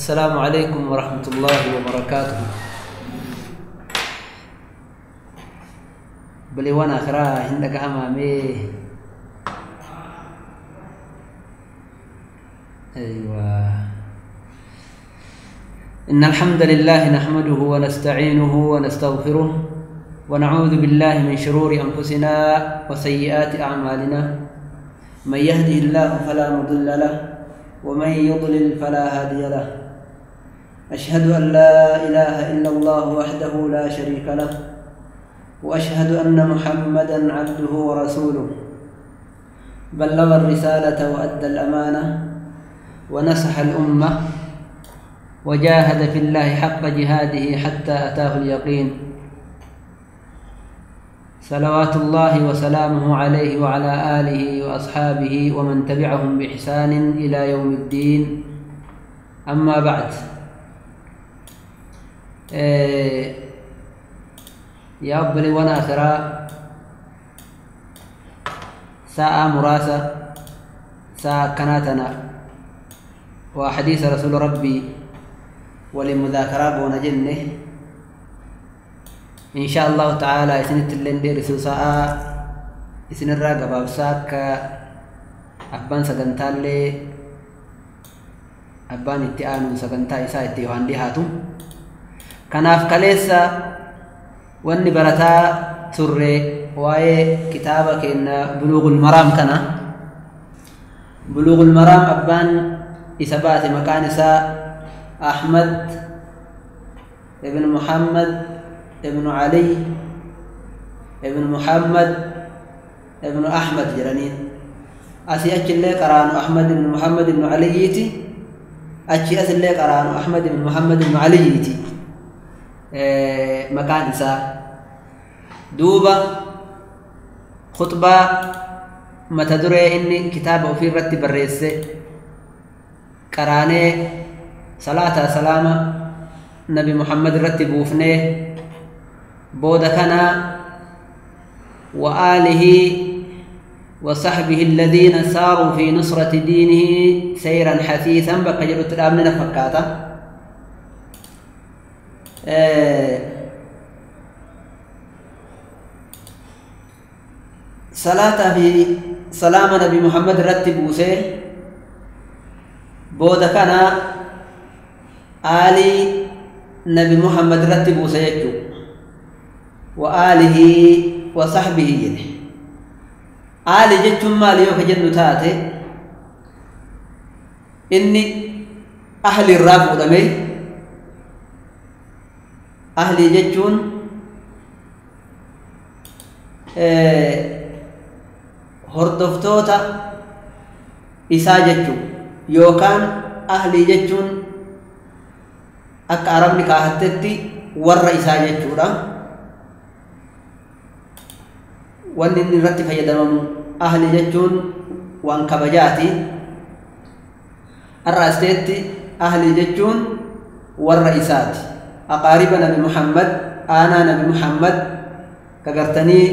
السلام عليكم ورحمة الله وبركاته. بلي وانا آخرا عندك أمامي. أيوة. إن الحمد لله نحمده ونستعينه ونستغفره ونعوذ بالله من شرور أنفسنا وسيئات أعمالنا، من يهده الله فلا مضل له ومن يضلل فلا هادي له. أشهد أن لا إله إلا الله وحده لا شريك له، وأشهد أن محمدا عبده ورسوله، بلغ الرسالة وأدى الأمانة ونصح الأمة وجاهد في الله حق جهاده حتى أتاه اليقين. صلوات الله وسلامه عليه وعلى آله وأصحابه ومن تبعهم بإحسان إلى يوم الدين. أما بعد، يا أبلي وانا أخرى ساعة مراسة ساعة كناتنا وحديث رسول ربي ولمذاكرة بون جنه إن شاء الله تعالى. إسنت اللين دير ساعة إسن الراقبة بساك أبان سقنتالي أبان اتئان سقنتا إسا اتئوان دي هاتو كناف كاليسا واني برتا تري واي كتابك إن بلوغ المرام. كنا بلوغ المرام أبان إسابات مكان إسا أحمد ابن محمد ابن علي ابن محمد ابن أحمد جرانين أسي أتش اللي قران أحمد بن محمد بن علي أتش أس اللي قران أحمد بن محمد بن علي مكان إسا دوبا خطبة ما تدري إني كتابه في رتب الرئيس قراني صلاة سلامة نبي محمد رتب وفنه بود كان وآله وصحبه الذين ساروا في نصرة دينه سيرا حثيثا بقجلت الأمن فكاتا. صلاة في سلام نبي محمد رتب وسه بود كان آلي نبي محمد رتب وسيجو وآله وصحبه جده. آل جتهم مالي وكجن تاتي إني أهل الراب ودمي أهل جتون هردفتوتا إسا جتون يوكان أهل جتون أك عربني كاهتتي ور إسا جتورا. Wanni inni irratti fayyadamamu ahli jechuun waan kabajaati. Har'a asteetti ahli jechuun warra isaati. Aqaariba Nabi Muhammad, aanaa Nabi Muhammad kagartanii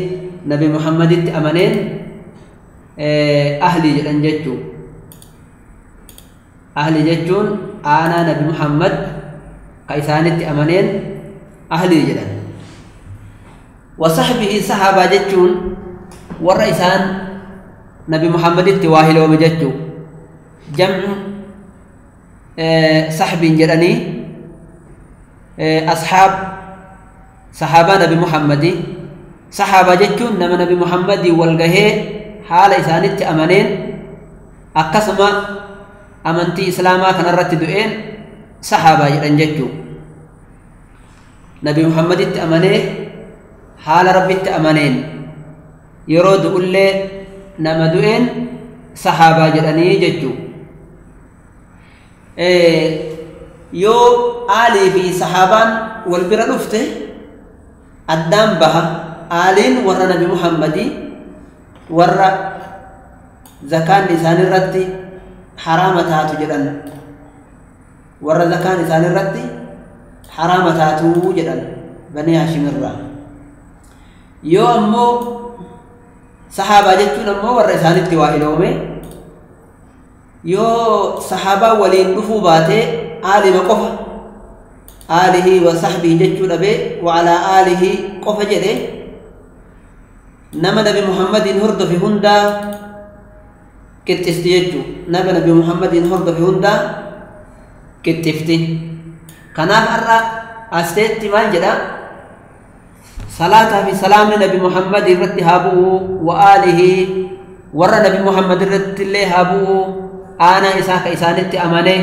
Nabi Muhammaditti amaneen ahli jedhan jechuu. Ahli jechuun aanaa Nabi Muhammad ka isaanitti amaneen ahli jedhan. وصحبه صحابة جتون والرئيسان نبي محمد التواهل ومجتو جمع صحب جراني أصحاب صحابة نبي محمد صحابة جتون نما نبي محمد والقهي حال إسان التأمنين أقسم أمنتي إسلاما كان الرتدئين صحابة جران جتو نبي محمد التأمنين حال ربي التأمنين يرود أولي نمدوين صحابة جراني ججو. يو آلي في صحابان والبرا لفته الدام بها آلين ور نبي محمدي ور زكان لسان الرتي حرامتها جران ور زكان لسان الرتي حرامتها جران بني هاشم الرّ. yoo ammoo sahaabaa jechuun ammoo warra isaanitti waa iloome yoo sahaabaa waliin dhufuu baatee aalima qofa aalihi wa sahbihi jechuu dhabe wa alaa aalihi qofa jedhe nama Nabi Muhammadiin hordofe hundaa qixxifti jechuu nama Nabi Muhammadiin hordofe hundaa qixxifti. Kanaaf har'a asteetti maal jedha? Salaataa fi salaamni Nabi Muhammad irratti haa bu'u wa aalihi warra Nabi Muhammad irratti illee haa bu'u aanaa isaa ka isaanitti amane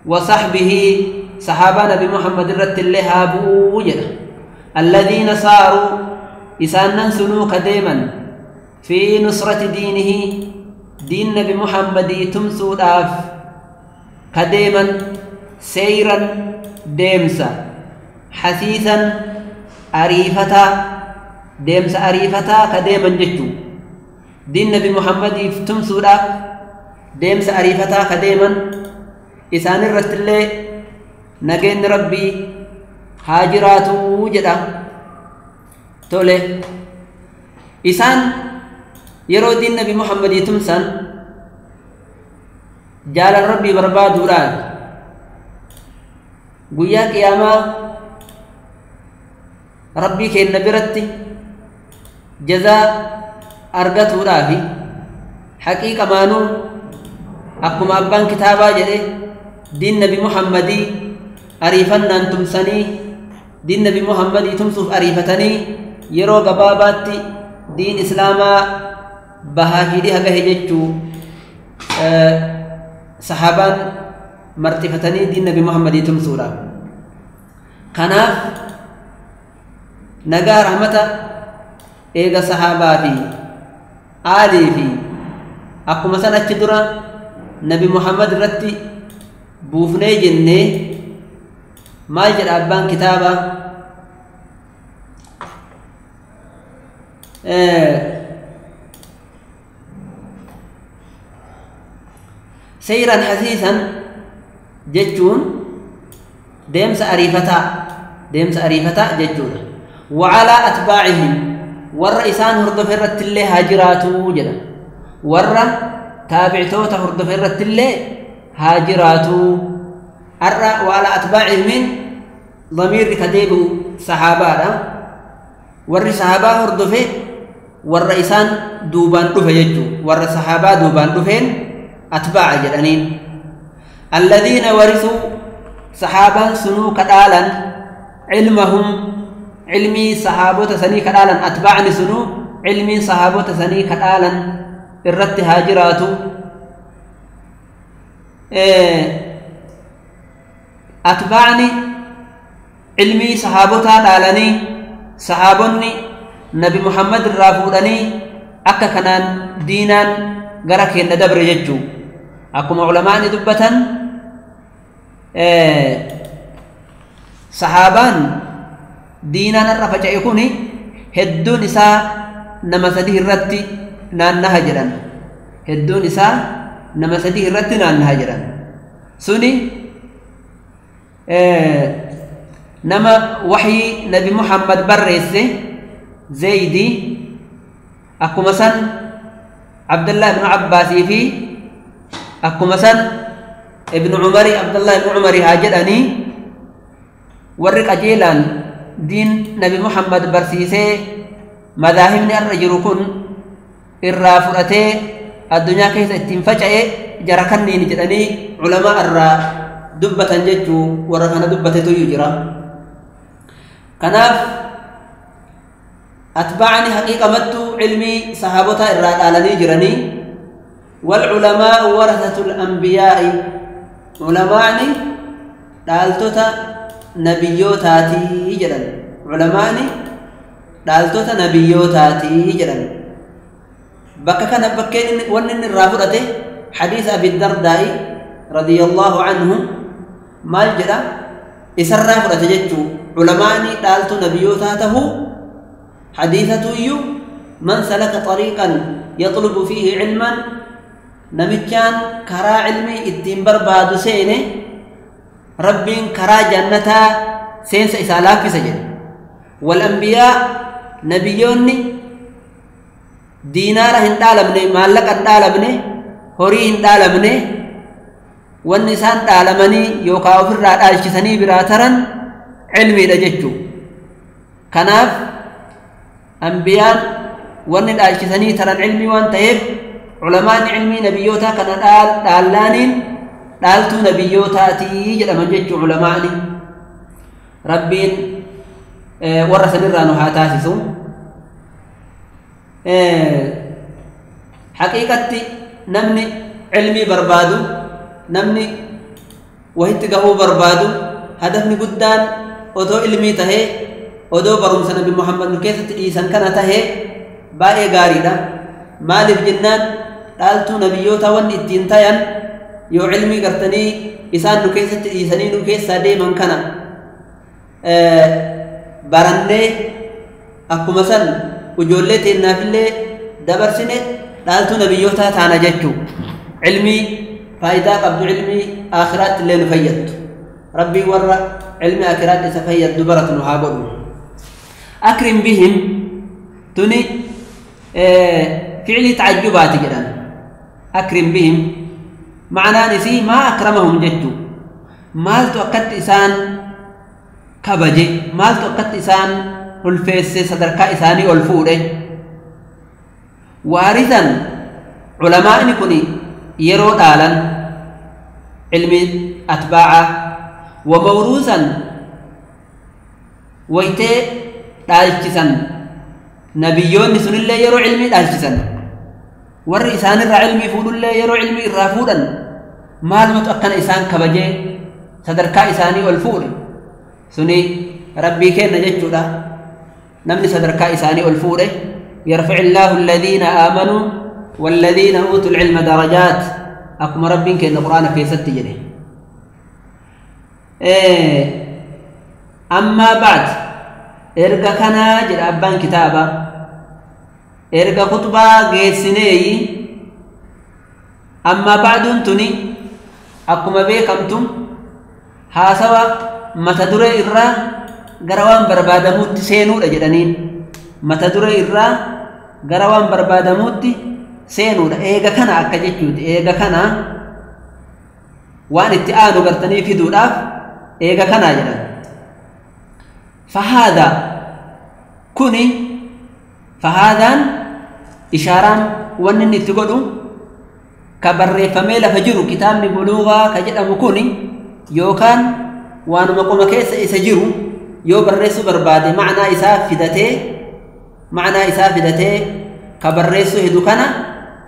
wa sahbihi sahaabaa Nabi Muhammad irratti illee haa bu'u jedha. Alladhiina saaruu isaanan sunuu ka deeman fi nusrati diinihi diin Nabi Muhammadii tumsuudhaaf ka deeman seyran deemsa hasiisan ariifataa deemsa ariifataa ka deeman jechuu diin Nabi Muhammadiif tumsuudhaaf deemsa ariifataa ka deeman isaan irratti illee nageenyi Rabbii haa jiraatuu jedha. Tole isaan yeroo diin Nabi Muhammadii tumsan jaalala Rabbii barbaaduudhaan guyyaa qiyaamaa Rabbii keenya biratti jazaa argatuudhaafi haqiiqa maanuu akkuma abbaan kitaabaa jedhe diin Nabi Muhammadii ariifannaan tumsanii diin Nabi Muhammadii tumsuuf ariifatanii yeroo gabaabaatti diin Islaamaa bahaa fi dhiha gahe jechuu sahaabaan marxifatanii diin Nabi Muhammadii tumsuudhaaf. Kanaaf nagaa rahmata eega sahaabaa fi aalii fi akkuma san achi dura Nabi Muhammad irratti buufnee jennee maal jedha abbaan kitaabaa? Seyran hasiisan jechuun deemsa ariifataa jechuudha. Wa alaa atbaa'ihim warra isaan hordofe irratti illee haa jiraatuu jedha. Warra taabictoota hordofe irratti illee haa jiraatuu. Har'a wa alaa atbaa'ihimiin damiirri ka deebi'u sahaabaadha. Warri sahaabaa hordofe warra isaan duubaan dhufe jechuu warra sahaabaa duubaan dhufeen atbaa'a jedhaniin. Alladhiina warisuu sahaabaan sunuu kadhaalan cilmahum cilmii sahaabota sanii kadhaalan atbaa'ni sunuu cilmii sahaabota sanii kadhaalan irratti haa jiraatu. Atbaa'ni cilmii sahaabotaa dhaalanii sahaabonni Nabi Muhammad irraa fuudhanii akka kanaan diinaan gara keenya dabre jechuu akkuma ulamaani dubbatan sahaabaan diinaan irra faca'e kuni hedduun isaa nama sadii irratti naannaha jedhan. Hedduun isaa nama sadii irratti naannaha jedhan. Suni nama waxyii Nabi Muhammad barreesse Zaydi akkuma san Abdullah ibn Abbaasii fi akkuma san Ibn Umari Abdullah ibn Umari haa jedhanii warri qajeelaan diin Nabi Muhammad barsiisee madaahibni irra jiru kun irraa fudhatee addunyaa keessa ittiin faca'e jara kanniin jedhanii culamaa irraa dubbatan jechuu warra kana dubbatetu jira. Kanaaf atbaa'ni haqiiqamattuu cilmii sahaabota irraa dhaalanii jiranii. Walculamaa'u warathatul anbiyaa'i culamaani dhaaltota nabiyyootaatii jedhan. Culamaani dhaaltota nabiyyootaatii jedhan. Bakka kana bakkeen wanni inni irraa fudhate hadiisa Abi Dardaa'i radiyallahu anhu maal jedha isarraa fudhate jechuu culamaani dhaaltu nabiyyootaa tahuu hadiisatu iyyuu man salaka xariiqan yaxlubu fiihi cilman namichaan karaa cilmii ittiin barbaadu seene Rabbiin karaa jannataa seensa isaa laaffisa jedhe. Wal anbiyaa nabiyyoonni diinaara hin dhaalamne, maallaqa hin dhaalamne, horii hin dhaalamne, Wanni isaan dhaalamanii yookaan ofirraa dhaalchisanii biraa taran cilmiidha jechuu. Kanaaf ambiyaan wanni dhaalchisanii taran cilmii waan ta'eef culamaan cilmii nabiyyootaa kana dhaallaaniin dhaaltuu nabiyyootaatii jedhaman jechuu culamaani. Rabbiin warra sanirraa nu haa taasisu. Haqiiqatti namni cilmii barbaadu, namni wahitti gahuu barbaadu, hadafni guddaan odoo ilmii tahee, odoo barumsa Nabi Muhammad nu keessatti dhiisan kana tahee baay'ee gaariidha. Maaliif jennaan dhaaltuu nabiyyoota wanni ittiin tayan yoo cilmii gartanii isaan nu keessatti dhiisanii nu keessaa deeman kana barannee akkuma san ijoollee teennaafillee dabarsine dhaaltuu nabiyyootaa taana jechuu. Cilmii faayidaa qabdu, cilmii aakhiraatti illee nu fayyaddu. Rabbii warra cilmi aakhiraatti isa fayyaddu baratu nu haa godhu. Akrim bihim tuni ficilii tacajjubaati jedhan. Akrim bihim ma'anaan isii maa akramahum jechuu. Maaltu akkatti isaan kabaje, maaltu akkatti isaan ulfeesse, sadarkaa isaanii ol fuudhe. Waarisan culamaa'ni kun yeroo dhaalan cilmi atbaa'a, wa mawruusan waytee dhaalchisan nabiyyoonni sunillee yeroo cilmii dhaalchisan, warri isaanirraa cilmii fuudhullee yeroo cilmii irraa fuudhan maalumatu akkana isaan kabajee sadarkaa isaanii ol fuudhe. Suni rabbii kenna jechuudha. Namni sadarkaa isaanii ol fuudhe yarfa'i illaahu alladhiina aamanuu walladhiina uutul ilma darajaat, akkuma rabbiin kenna quraana keessatti jedhe. Ammaa ba'd, erga kanaa jedha abbaan kitaaba, erga khutbaa geessineeyi. Ammaa ba'duun tuni akkuma beekamtu haasawa mata duree irraa gara waan barbaadamuutti seenuudha jedhaniin. Mata duree irraa gara waan barbaadamuutti seenuudha. Eega kana akka jechuuti. Eega kana waan itti aanu gartanii fiduudhaaf eega kanaa jedhan. Fahaadha kuni, fahaadhaan ishaaraan wanni inni itti godhu ka barreeffamee lafa jiru kitaabni buluugaa ka jedhamu kuni yookaan waanuma qoma keessa isa jiru yoo barreessuu barbaade ma'anaa isaa fidatee, ma'anaa isaa fidatee ka barreessuu hedu kana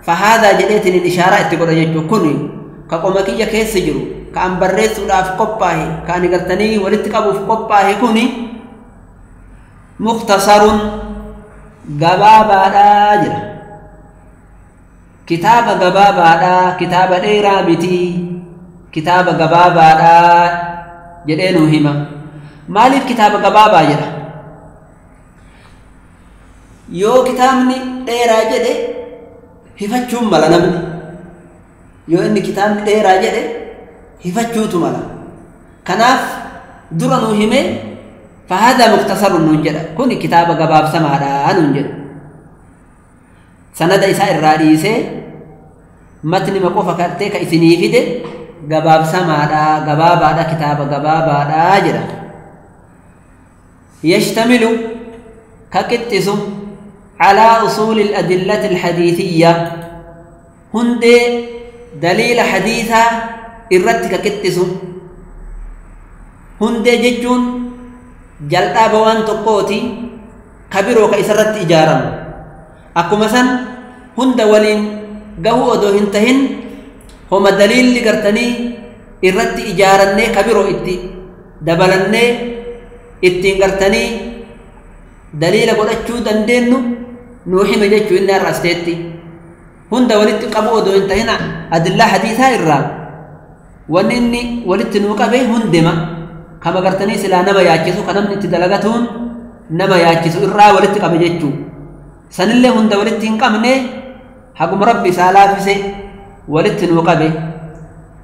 fahaadhaa jedheetiin ishaaraa itti godha jechuu. Kuni ka qoma kiyya keessa jiru, ka an barreessuudhaaf qophaahe, ka ani gartanii walitti qabuuf qophaahe kuni mukhtasarun gabaabaadhaa jira. Kitaaba gabaabaadhaa, kitaaba dheeraa miti, kitaaba gabaabaadhaa jedhee nuu hima. Maaliif kitaaba gabaabaa jedha? Yoo kitaabni dheeraa jedhe hifachuun mala namni. Yoo inni kitaabni dheeraa jedhe hifachuutu mala. Kanaaf dura nuu himee fahaadhaa muktasarun nuun jedha. Kuni kitaaba gabaabsamaadhaa nuun jedha. Sanada isaa irraa dhiisee matni qofa kartee ka isinii fide gabaabsamaadhaa, gabaabaadha, kitaaba gabaabaadhaa jedha. Yashtamilu ka qixxisu calaa usuuli al-adillati al-hadiisiyya, hundee daliila hadiisaa irratti ka qixxisu. Hundee jechuun jal'aaba waan tokkooti ka biroo ka isarratti ijaaramu. Akkuma san hunda waliin gahuu odoo hin tahin homa daliilli gartanii irratti ijaarannee ka biroo itti dabalannee ittiin gartanii daliila godhachuu dandeenyu nuu hime jechuu inni har'a asteetti. Hunda walitti qabu odoo hin tahin adillaa hadiisaa irraa wanni inni walitti nuu qabe hundema kama gartanii silaa nama yaachisu, ka namni itti dalagatuun nama yaachisu irraa walitti qabe jechuu. Sanillee hunda walitti hin qabne haguma rabbi isaa laafise walitti nuu qabe.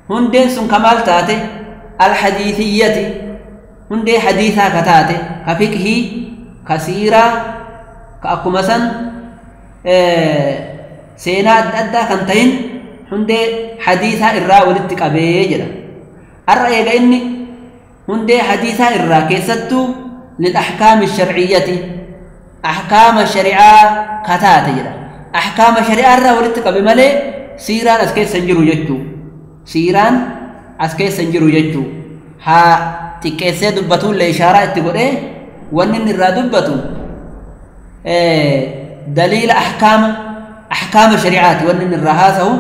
Hundeen sun kamaal taate? Alhadiisiyyati, hundee hadiisaa ka taate, ka fiqhii, ka siiraa, ka akkuma san seenaa adda addaa kan tahin Hundee hadiisaa irraa walitti qabee jedha. Har'a eega inni hundee hadiisaa irraa keessattuu lil-ahkaami sharciyyati ahkaama shari'aa kataate jedha. Ahkaama shari'aa irraa walitti qabe malee siiraan as keessa hin jiru jechuu. Siiraan as keessa hin jiru jechuu. Haa xiqqeessee dubbatuullee ishaaraa itti godhee wanni inni irraa dubbatu daliila ahkaama shari'aati wanni inni irraa haasawu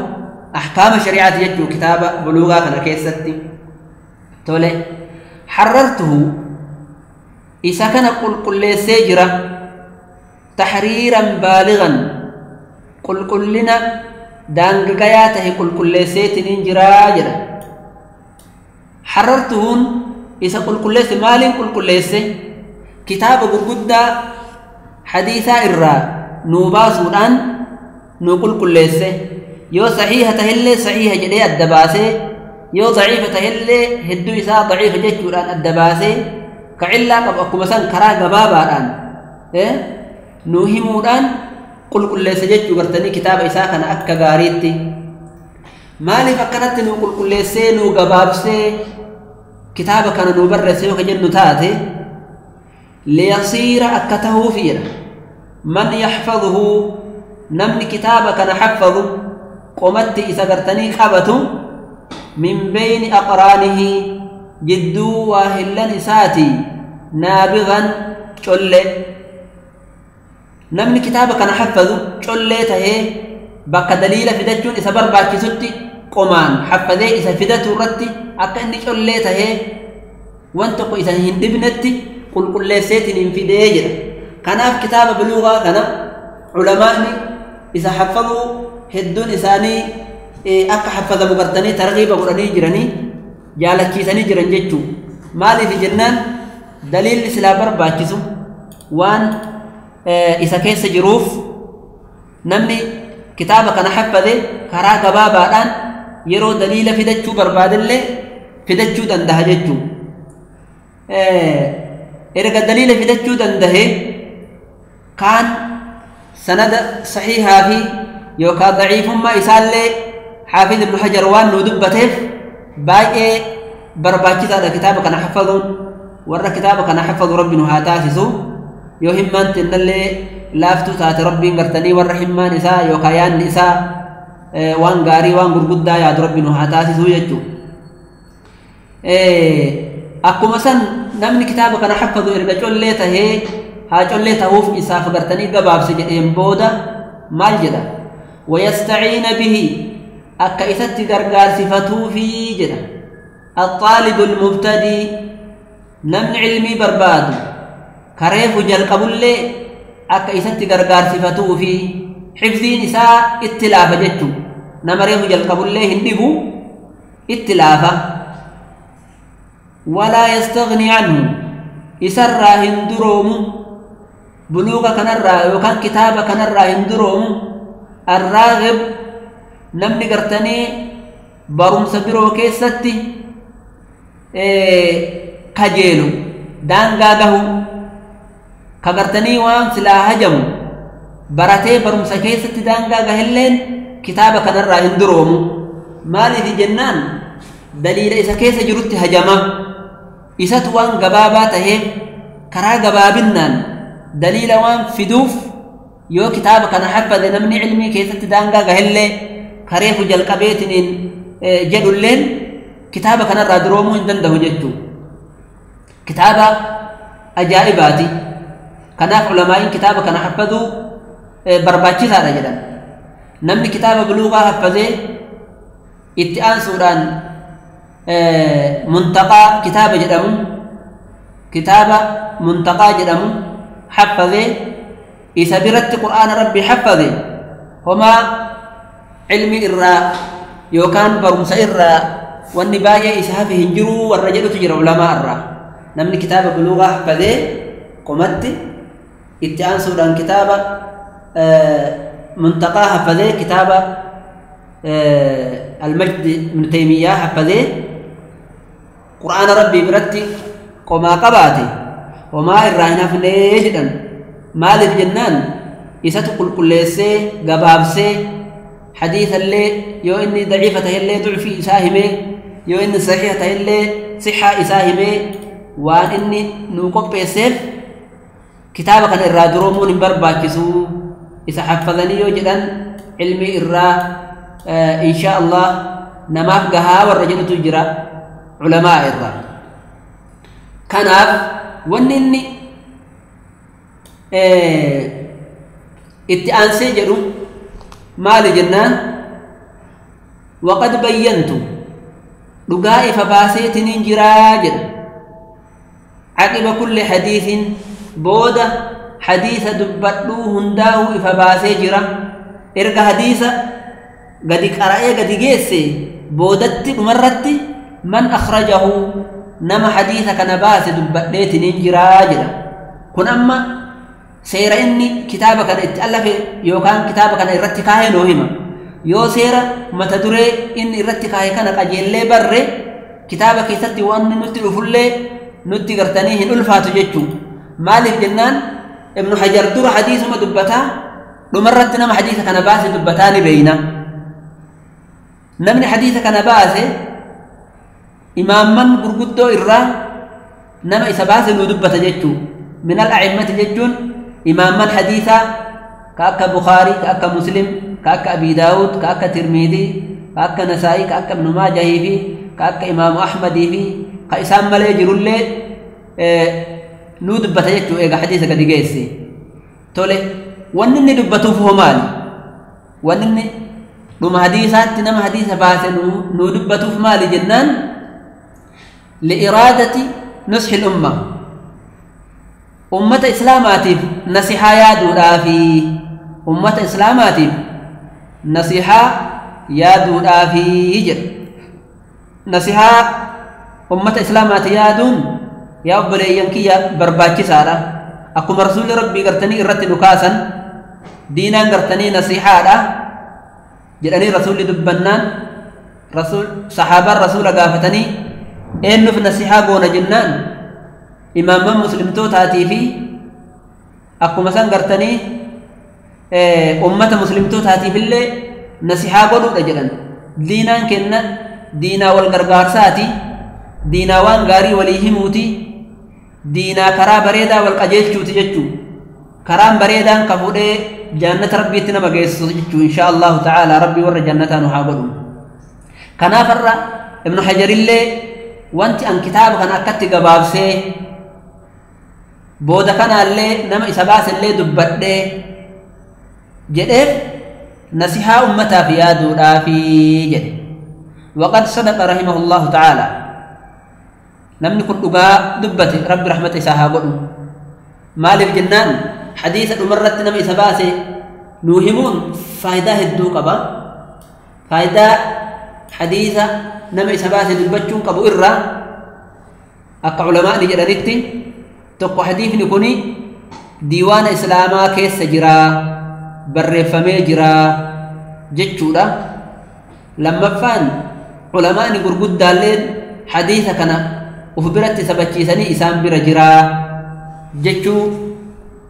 ahkaama shari'aati jechuu kitaaba buluugaa kana keessatti. Tole harartuhu isa kana qulqulleessee jira taxriiran baaligan qulqullina daangagayaa tahe qulqulleesseetiniin jiraa jedha. Harartuhuun isa qulqulleesse maaliin qulqulleesse? Kitaaba gurguddaa hadiisaa irraa nuu baasuudhaan nuu qulqulleesse. Yoo saxiiha tahillee saxiiha jedhee adda baasee, yoo daciifa tahillee hedduu isaa daciifa jechuudhaan adda baasee, ka cillaa qabu akkuma san karaa gabaabaadhaan nuu himuudhaan qulqulleesse jechuu gartanii kitaaba isaa kana akka gaariitti. Maaliif akkanatti nuu qulqulleessee nuu gabaabsee kitaaba kana nuu barreesse yoo ka jennu taate liyasiira akka tahuufi jedha. Man yaxfaduhu namni kitaaba kana xaffadu qomatti isa gartanii qabatu min beyni aqraanihi jidduu waa hillan isaati naabigan colle. Namni kitaaba kana xaffadu collee tahee bakka daliila fidachuun isa barbaachisutti qomaan xaffadee isa fidatu irratti akka inni collee tahee wan tokko isa hin dhibnetti qulqulleesseetiin hin fidee jedha. Kanaaf kitaaba buluugaa kana culamaa'ni isa xaffaduu hedduun isaanii akka xaffadamu gartanii targiiba godhanii jiranii jaalachiisanii jiran jechuu. Maaliif jennaan daliilli silaa barbaachisu waan isa keessa jiruuf namni kitaaba kana xaffade karaa gabaabaadhaan yeroo daliila fidachuu barbaadellee fidachuu dandaha jechuu. Erga daliila fidachuu dandahe kaan sanada saxiihaa fi yookaan daciifummaa isaallee Xaafiz Ibnu Hajar waan nuu dubbateef baay'ee barbaachisaadha kitaaba kana xaffaduun. Warra kitaaba kana xaffadu rabbi nu haa taasisu. Yoo himmaan tinnallee laaftuu taate rabbiin gartanii warra himmaan isaa yookaan yaanni isaa waan gaarii waan gurguddaa yaadu rabbi nu haa taasisu jechuu. Akkuma san namni kitaaba kana xaffadu erga collee tahee haa collee tahuuf isaaf gartanii gabaabse jedheen booda maal jedha? Wayastaciina bihi akka isatti gargaarsifatuufi jedha. Axaalibu almubtadii namni cilmii barbaadu kareefu jalqabullee akka isatti gargaarsifatuufi xifziin isaa itti laafa jechuu. Nama reefu jalqabullee hin dhibu itti laafa. Walaa yastagni anhu isarraa hin duroomu buluuga kanarraa yookaan kitaaba kanarraa hin duroomu. Arraagib namni gartanii barumsa biroo keessatti kajeelu daangaa gahu ka gartanii waan silaa hajamu baratee barumsa keessatti daangaa gahelleen kitaaba kanarraa hin duroomu. Maaliif jennaan daliila isa keessa jirutti hajama. Isatu waan gabaabaa taheef karaa gabaabinnaan daliila waan fiduuf yoo kitaaba kana xaffade namni cilmii keessatti daangaa gahellee kareefu jalqabeetiniin jedhulleen kitaaba kanarraa duroomuu hin danda'u jechuu. Kitaaba ajaa'ibaati. Kanaaf ulamaa'iin kitaaba kana xaffaduu barbaachisaadha jedhan. Namni kitaaba buluugaa xaffadee itti aansuudhaan muntaqaa kitaaba jedhamu kitaaba muntaqaa jedhamu xaffadee isa biratti qur'aana rabbi xaffade homaa cilmi irraa yookaan barumsa irraa wanni baay'ee isa hafe hin jiruu warra jedhutu jira ulamaa irraa. Namni kitaaba buluugaa xaffadee qomatti itti aansuudhaan kitaaba muntaqaa xaffadee kitaaba المجد ابن تيمية حفظه قرآن ربي برتي قما قباتي وما الراهنا في جدا مالف جنان إساتو قل قليسي قبابسي حديث اللي يو إني ضعيفة اللي ضعفي إساهمي يو إني صحيحة اللي صحة إساهمي وان إني نوقف بيسيف كتابة كان إرى درومون برباكسو إذا حفظني يوجدا علمي إرى إن شاء الله نماف قها والرجل تجرى علماء إرى كناف وان إني اتئان سيجروا مال جنان وقد بينت رقائف باسيت ننجراجر عقب كل حديث بودة حديث دبتلو هنداو إفباسي جرا إرقى حديث قد قرأي قد جيسي بودت مرت من أخرجه نما حديث كنباس دبتليت ننجراجر كن أما سير إني كتابك اتألف يوكان كتابك إرتكاه نوهما يو سير متدري إن إرتكاه كان قجيل بر كتابك يستي وأن نتي أفلي نتي قرتنيه الألفات جتشو مالك جنان ابن حجر در حديث ما دبتا لمرتنا ما حديثك أنا باس دبتاني بينا نمني حديثك أنا باس إمام من برقدو إرى نما إسباس ندبتا جتشو من الأئمة جتشون إمام من حديثا كأك بخاري كأك مسلم كأك أبي داود كأك ترمذي كأك نسائي كأك ابن ماجه في كأك إمام أحمد في كإسام ملي جرولي نو دبتا جتشو إيغا حديثا قد جيسي تولي وانني دبتو فهو مالي وانني لما حديثات نما حديثا باسي نو دبتو في مالي جنان لإرادة نصح الأمة أمة إسلاماتي نصيحة يا دودافي أمة إسلاماتي نصيحة يا دودافي يجر نصيحة أمة إسلاماتي يا دون يا أبلي يا برباكي سارة أكو رسول ربي قرتني إرتي نكاسا دينا قرتني نصيحة جلني رسول دبنان رسول صحابة الرسول قافتني إنه في نصيحة قونا جنان إمام مسلم تو تاتي في أكو مثلا قرتني أمة مسلم تو تاتي في اللي نصيحة قولوا رجلا دينا كنا دينا والقرقار ساتي دينا وان غاري وليهموتي دينا كرا بريدا والقجيل شوتي جتشو كرام بريدا كفودي جنة ربي تنما جيسو جتشو إن شاء الله تعالى ربي ور جنة نحاولو كنافر ابن حجر اللي وانت أن كتاب كان أكدت قبابسي بودا كان اللي نما إسباس اللي دبت جدف نصيحة أمتا في يادو في جد وقد صدق رحمه الله تعالى نمني كل أبا دبت رب رحمة إساها قلو مالك جنان حديث أمرت نما إسباسي نوهمون فايدة الدوقبة فايدة حديث نما إسباسي دبتشون قبو إرّا أكا علماء نجرانيكتي تقو حديث نكوني ديوان إسلاما كيس جرا برفمي جرا جتشورا لما فان علماء نقرقود دالين حديث كان وفبرت سبتشيساني إسام بر جرا جتشو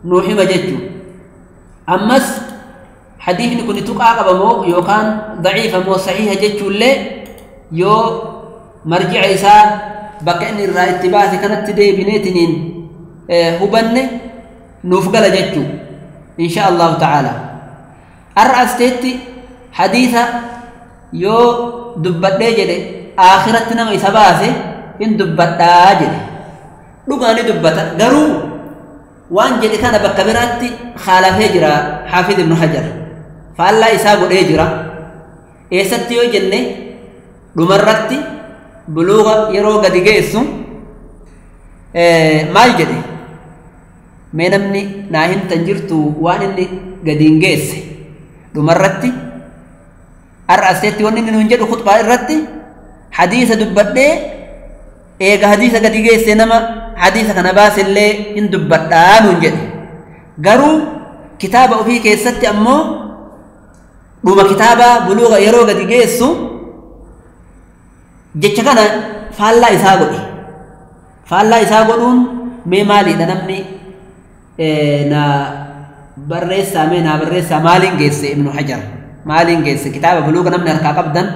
نوحي جتشو أمس حديث نكوني تقع قبمو يوكان ضعيفة مو صحيحة جتشو اللي يو مرجع إسا بكأن الرأي اتباعي كانت تدي بنيتنين هبن نوفقل جتشو إن شاء الله تعالى الرأس تيتي حديثة يو دبت جدي آخرتنا ما يسباسي إن دبت جدي لقاني دبت قرو وان جدي كان بكبراتي خالف هجرة حافظ ابن حجر فالله إسابه هجرة إيستيو جنة لمرتي بلوغ يرو قد جيسو مال جدي مينمني ناهن تنجرتو وان إني قدين جيس لمرتي الرأسيتي وان إني ننجد خطبة الرتي حديث دبتني إيجا حديث قد جيس نما حديث كان باس اللي إن دبتان ننجد قرو كتابة في كيستي أمو بما كتابة بلوغ يرو قد جيسو jecha kana faallaa isaa godhe faallaa isaa godhuun mee maaliidha namni na barreessaa mee naa barreessaa maaliin geesse Ibnu Hajar Maaliin geesse kitaaba buluuga namni harkaa qabdan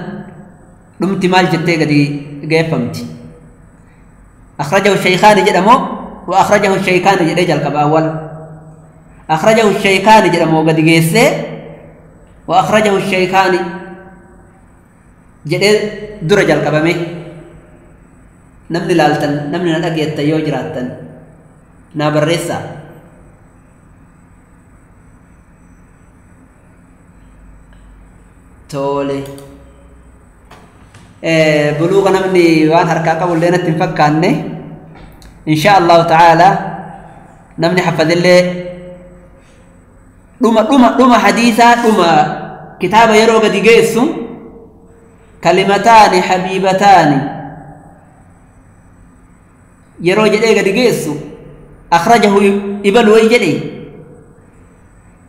dhumti maal jettee gadi geeffamti? Akhrajahu shaykhaani jedhamoo wa akhrajahu shaykhaani jedhee jalqaba awwal. Akhrajahu shaykhaani jedhamoo gadi geessee wa akhrajahu shaykhaani jedhee dura jalqabame. Namni laaltan namni na dhageettan yoo jiraattan naa barreessaa. Tole buluuga namni waan harkaa qabullee natti hin fakkaanne. Insha Allahu ta'ala namni hafadillee dhuma dhuma dhuma hadiisaa dhuma kitaaba yeroo gadi geessu kalimataani habiibataani yeroo jedhee gadi geessu akhrajahu ibalu way jedhe.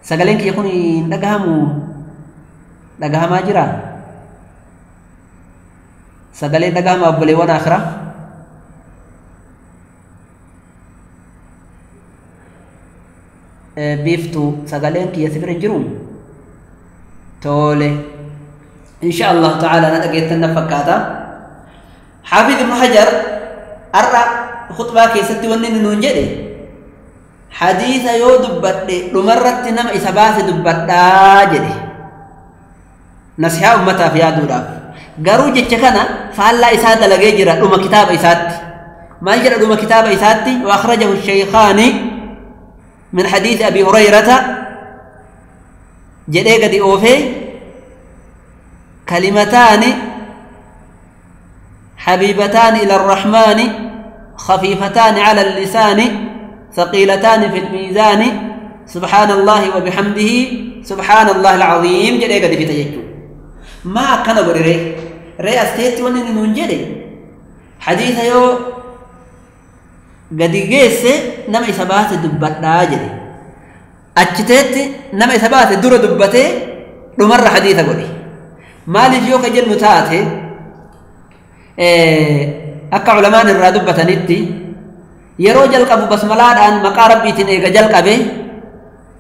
Sagaleen kiyya kun hin dhagahamu? Dhagahamaa jira? Sagaleen dhagahama obboleewwan akhiraa? Biiftuu sagaleen kiyya si bira hin jiru? Tole, insha Allahu ta'ala na dhageettan na fakkaata. Xaafiz Ibnu Hajar har'a khutbaa keessatti wanni inni nuun jedhe hadiisa yoo dubbadhe dhumarratti nama isa baase dubbadhaa jedhe, nasihaa ummataaf yaaduudhaaf. Garuu jecha kana faallaa isaa dalagee jira dhuma kitaaba isaatti. Maal jedha dhuma kitaaba isaatti? Wa akhrajahu shaykhaani min hadiisi Abi Hurayrata jedhee gadi oofee kalimataani حبيبتان إلى الرحمن خفيفتان على اللسان ثقيلتان في الميزان سبحان الله وبحمده سبحان الله العظيم jedhee gadi fita jechuu. ما akkana godhe ree? Ree asteetti wanni inni nuun jedhe hadiisa yoo gadi geesse nama isa baase dubbadhaa jedhe. Achiteetti nama isa baase dura dubbatee dhumarra hadiisa godhe. Maaliif yoo ka jennu taate, akka culamaan irraa dubbatanitti yeroo jalqabu basmalaadhaan maqaa rabbiitiin eega jalqabe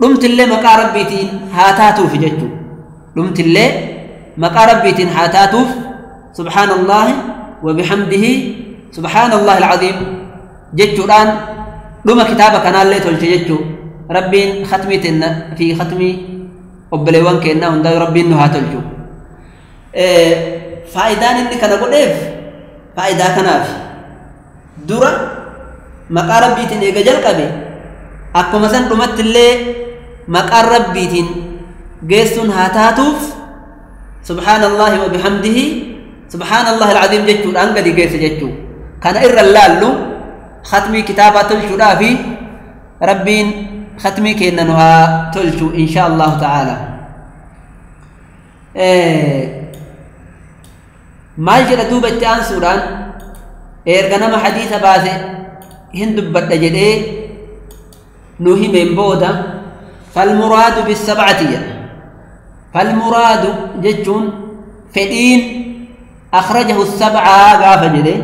dhumtillee maqaa rabbiitiin haa taatuuf jechuu. Dhumtillee maqaa rabbiitiin haa taatuuf subhaanallahi wa bihamdihi subhaanallahi alcaziim jechuudhaan dhuma kitaaba kanaallee tolche jechuu. Rabbiin khatmii tenna fi khatmii obboleewwan keennaa hundaa rabbiin nu haa tolchu. Faayidaan inni kana godheef faayidaa kanaaf dura maqaa rabbiitiin eega jalqabe akkuma san dhumatti illee maqaan rabbiitiin geessuun haa taatuuf subhaanallahi wa bihamdihi subhaanallahi alcaziim jechuudhaan gadi geesse jechuu. Kana irra laallu khatmii kitaabaa tolchuudhaa fi rabbiin khatmii kenna nu haa tolchu insha Allahu ta'ala. Maal jedha duuba itti aansuudhaan erga nama hadiisa baase hin dubbadha jedhee nu himeen booda falmuraadu bisabcati jedha. Falmuraadu jechuun fedhiin akhrajahu sabcaa gaafa jedhe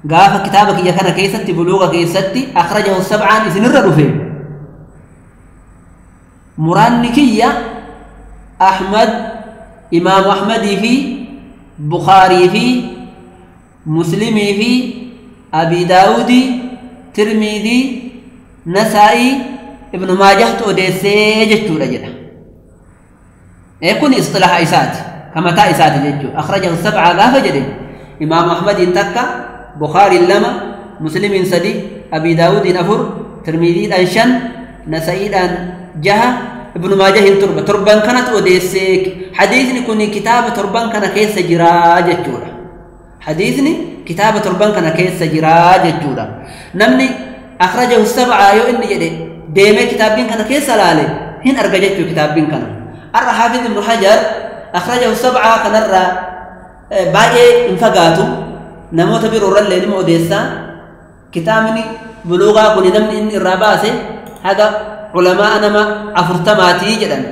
gaafa kitaaba kiyya kana keessatti buluuga keessatti akhrajahu sabcaan isinirra dhufe muraanni kiyya Ahmad, Imaamu Ahmadii fi Bukhaarii fi Muslimii fi Abi Daawudii, Tirmiidii, Nasaa'ii, Ibnu Maajahtu odeessee jechuudha jedha. Kun istilaha isaati, ka mataa isaati jechuudha. Akhrajahu sabca gaafa jedhe Imaamu Ahmadiin takka, Bukhaariin lama, Muslimiin sadi, Abi Daawudiin afur, Tirmiidiidhaan shan, Nasa'iidhaan jaha, Ibnu Maajahin torba. Torban kanatu odeessee hadiisni kun kitaaba torban kana keessa jiraa jechuudha. Hadiisni kitaaba torban kana keessa jiraa jechuudha. Namni akhrajahu sabca yoo inni jedhe deemee kitaabbiin kana keessa laale hin arga jechuu kitaabbiin kana. Har'a Xaafiz Ibnu Hajar akhrajahu sabca kanarraa baay'ee hin fagaatu, namoota biroorrallee nima odeessaa. Kitaabni buluugaa kun namni inni irraa baase haga culamaa nama 40 jedhan.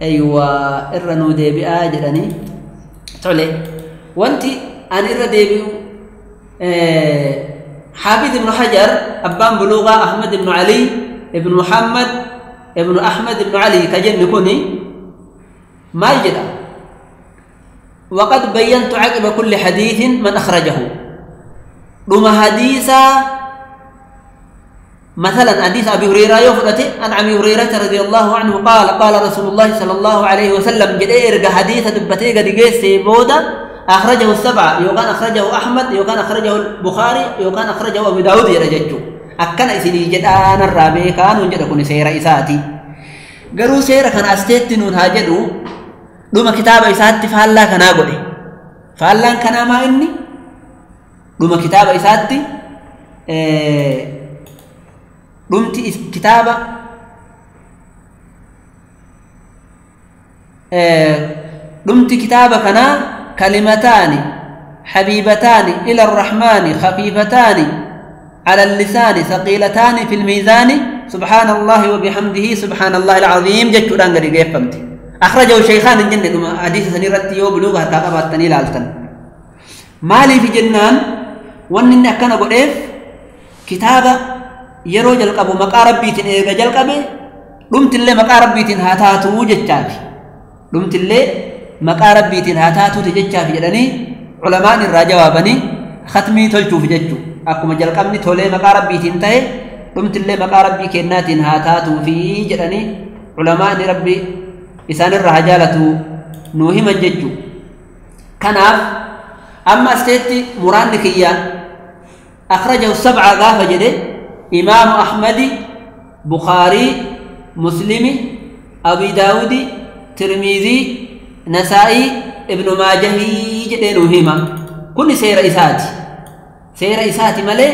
Aywa irra nuu deebi'aa jedhanii. Tole, wanti ani irra deebi'u Xaafiz Ibnu Hajar abbaan buluugaa Ahmad Ibnu Ali Ibnu Muhammad ابن أحمد بن علي كجن كوني ما يجد. وقد بينت عقب كل حديث من أخرجه. رما حديثا مثلا حديث أبي هريرة يفرته عن أبي هريرة رضي الله عنه قال قال رسول الله صلى الله عليه وسلم جد إرجع حديث دبتي قد جيس بودا أخرجه السبعة يوكان أخرجه أحمد يوكان أخرجه البخاري يوكان أخرجه أبو داود يرجعه أكن إسني جد أنا الرابع كانوا جد كن سير إساتي قالوا سير كان أستيت نون هاجدو دوما كتاب إساتي فهلا كنا قولي فهلا كنا ما إني دوما كتاب إساتي دومتي كتابة دومتي كتابة كنا كلمتان حبيبتان إلى الرحمن خفيفتان على اللسان ثقيلتان في الميزان سبحان الله وبحمده سبحان الله العظيم جتشوران غري فهمتي. أخرجه شيخان الجنة دوما حديث سنيرت يو بلوغها تاقباتني لالتن مالي في جنان وانن أكنا قريف كتابة yeroo jalqabu maqaa rabbiitiin eega jalqabe dhumtillee maqaa rabbiitiin haa taatuu jechaafi dhumtillee maqaa rabbiitiin haa taatuuti jechaafi jedhanii culamaan irraa jawaabanii khatmii tolchuuf jechuu akkuma jalqabni tolee maqaa rabbiitiin ta'e dhumtillee maqaa rabbii kennaatiin haa taatuufi jedhanii culamaan rabbi isaan irraa haa jaalatu nuu himan jechuu. Kanaaf amma asteetti muraanni kiyya akhrajahu sab'a gaafa jedhe إمام أحمد بخاري مسلم أبي داود ترمذي نسائي ابن ماجه جدينهما كل سير إساتي سير إساتي ملي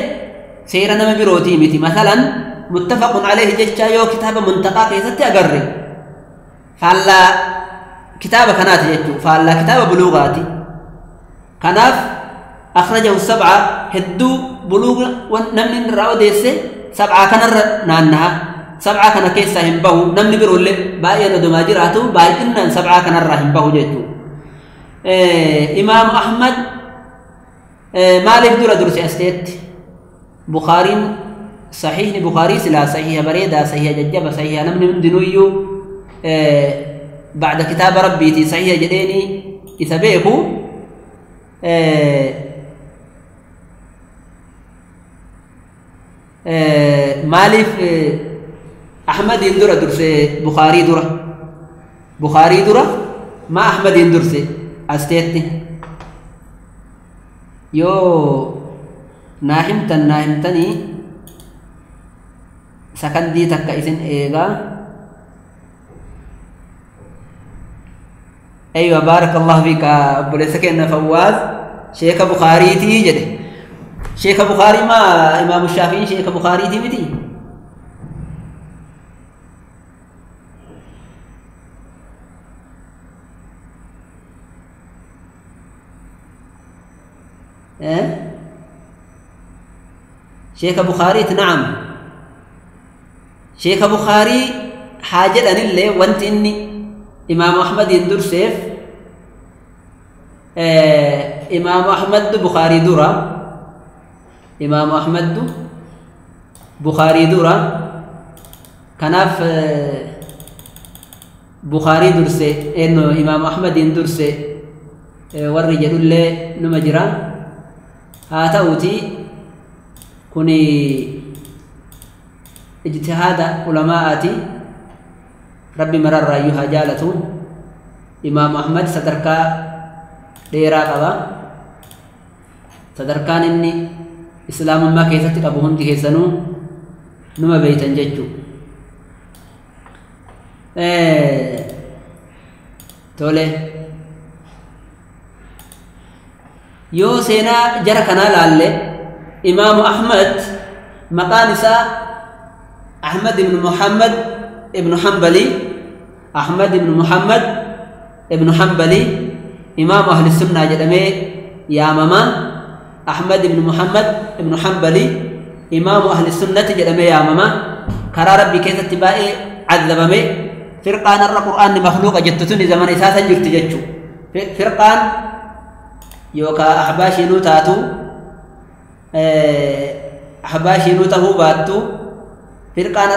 سير نما بروتي متي مثلا متفق عليه جتشا يو كتاب منتقى كيستي أقري فعلا كتاب كنات جتشو فعلا كتاب بلوغاتي كناف أخرجه السبعة هدو بلوغ ونمن الرأو ديسي سبعة كان نانها سبعة كان كيسا همبهو نمن برولي باقي ندما جراتو باقي إنن سبعة كان الرحمبهو جيتو. إمام أحمد مالك دورة درسي أستيت بخاري صحيح بخاري سلا صحيح بريدة صحيح ججبة صحيح نمن من دنويو بعد كتاب ربي صحيح جديني إثبيكو مالف أحمد يندر درسي بخاري درة بخاري درة ما أحمد يندرسي أستيتني يو ناهمتن ناهمتني سكندي تكا إذن إيغا. أيوة بارك الله فيك أبو فواز شيخ بخاري تيجي شيخ بخاري ما إمام الشافعي شيخ بخاري تي شيخ بخاري نعم شيخ بخاري حاجة أن اللي وانت إني إمام أحمد يندر سيف إمام أحمد بخاري درة إمام أحمد بخاري درة كناف بخاري درسي إنه إمام أحمد يندرسي والرجال اللي نمجرا هاتوتي كوني اجتهاد علماءاتي ربي مرر رأيها جالته إمام أحمد ستركا ديرا قبا ستركان إني إسلام ما كيست أبوهم كيسنو نما بيتن ججو تولي يو سينا جركنا لالي إمام أحمد مقانسا أحمد بن محمد ابن حنبلي أحمد بن محمد ابن حنبلي إمام أهل السنة جدمي يا ماما أحمد بن محمد ابن حنبلي إمام أهل السنة جدمي يا ماما كرا ربي كيف اتباعي عذبمي فرقان القرآن مخلوق جتتني زمن إساسا جرت جتشو فرقان يوكا أحباشي نوتاتو أحباشي نوتهو باتو Firqaan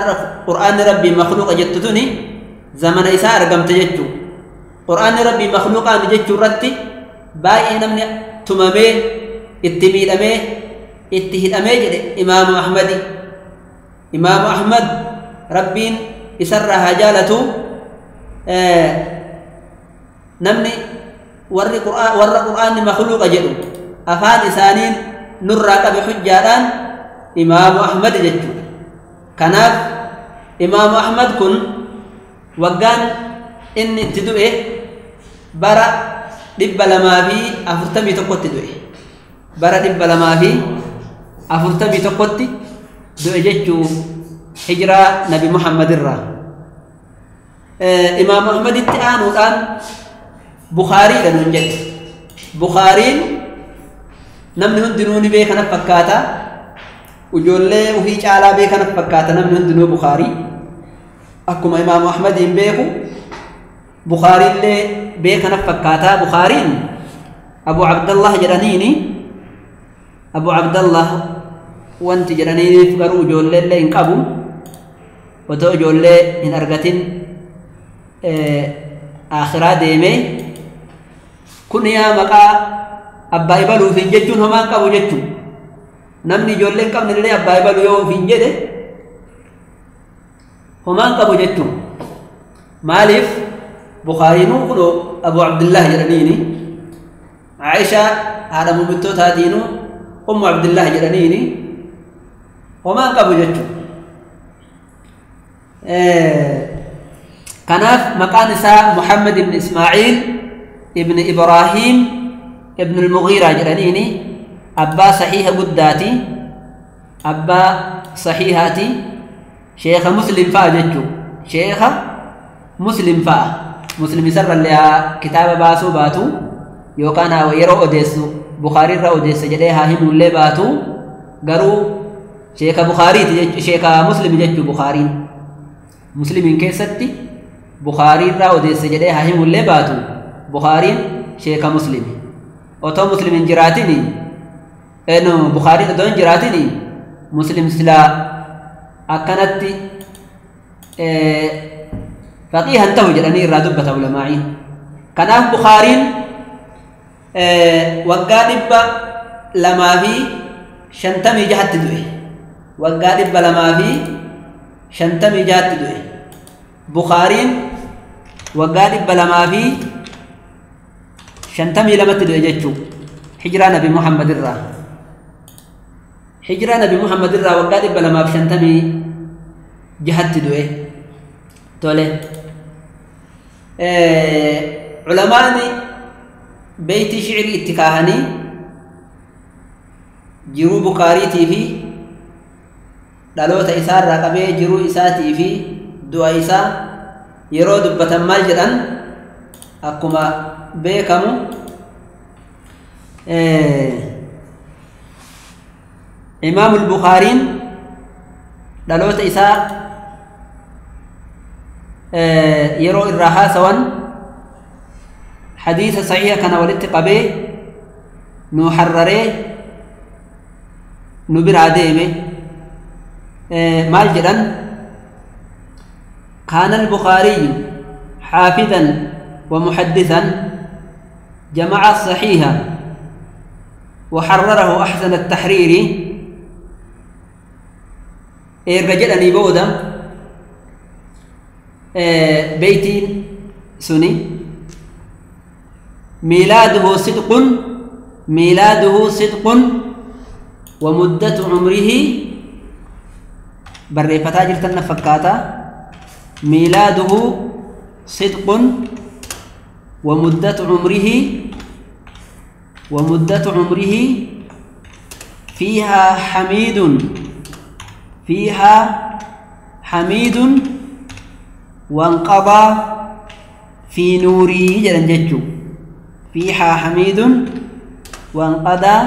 qur'aanni rabbii makhluuqa jettu tuni zamana isaa argamte jechuu. Qur'aanni rabbii makhluuqaan jechuu irratti baay'ee namni tumamee itti miidhamee itti hidhamee jedhe Imaamu Ahmadi. Imaamu Ahmad rabbiin isarraa haa jaalatu. Namni warri warra qur'aanni makhluuqa jedhu afaan isaaniin nurraa qabe hujjaadhaan Imaamu Ahmad jechuudha. Kanaaf Imaamu Ahmad kun waggaan inni itti du'e bara 241tti du'e. Bara 241tti du'e jechuu hijiraa Nabi Muhammad irraa. Imaamu Ahmaditti aanuudhaan Bukhaariidha nuun jedhe. Bukhaariin namni hundinuu ni beekana fakkaata. Ijoollee ofii caalaa beekana fakkaata namni hundinuu Bukhaarii. Akkuma Imaamu Ahmadiin beeku Bukhaariillee beekana fakkaata. Bukhaariin Abu Abdallah jedhaniini. Abu Abdallah wanti jedhaniif garuu ijoolleellee hin qabu. Otoo ijoollee hin argatin akhiraa deemee kun yaa maqaa abbaa ibaluufiin jechuun homaan qabu jechuu. Namni ijoollee hin qabne illee abbaa ibaluu yoo ofiin jedhe homaan qabu jechuu. Maaliif Bukhaariinuu kunoo Abu Abdillah jedhaniini, Aishaa haadha muummittootaatiinuu Ummu Abdillah jedhaniini homaan qabu jechuu. Kanaaf maqaan isaa Muhammad ibn Ismaaciil ibn Ibraahim ibn al-Mughiira jedhaniini. Abbaa saxiiha guddaati, abbaa saxiihaati, sheekha Muslim fa'a jechuu. Sheekha Muslim fa'a. Muslim isarrallee haa kitaaba baasuu baatu yookaan haa yeroo odeessu Bukhaariirra odeessa jedhee haa himullee baatu, garuu sheekha Bukhaariiti jechuu, sheekha Muslim jechuu. Bukhaariin Muslimiin keessatti Bukhaariirraa odeessa jedhee haa himullee baatu, Bukhaariin sheekha Muslimi. Otoo Muslim hin jiraatini, Bukhaariin otoo hin jiraatini Muslim silaa akkanatti faqiihan ta'u jedhanii irraa dubbata ulamaa'iin. Kanaaf Bukhaariin waggaa 256tti du'e. Waggaa 256tti du'e. Bukhaariin waggaa 252tti du'e jechuu hijiraa Nabi Muhammad irraa. Hijiraa Nabi Muhammad irraa waggaa 256tti du'e. Tole. Culamaani beeytii shicirii itti kaahanii jiruu Bukhaariitii fi dhaloota isaarraa qabee jiruu isaatii fi du'a isaa yeroo dubbatan maal jedhan? Akkuma beekamu Imaamul Bukhaariin dhaloota isaa yeroo irraa haasawan hadiisa saxiiha kana walitti qabee nu harraree nu biraa deeme. Maal jedhan? كان البخاري حافظا ومحدثا، جمع الصحيح وحرره أحسن التحرير. إرجلني بودا بيتين سني. ميلاده صدق، ميلاده صدق، ومدة عمره بريفتا جرتنا فكاتا. ميلاده صدق ومدة عمره، ومدة عمره فيها حميد، فيها حميد، وانقضى في نوره جلن. فيها حميد وانقضى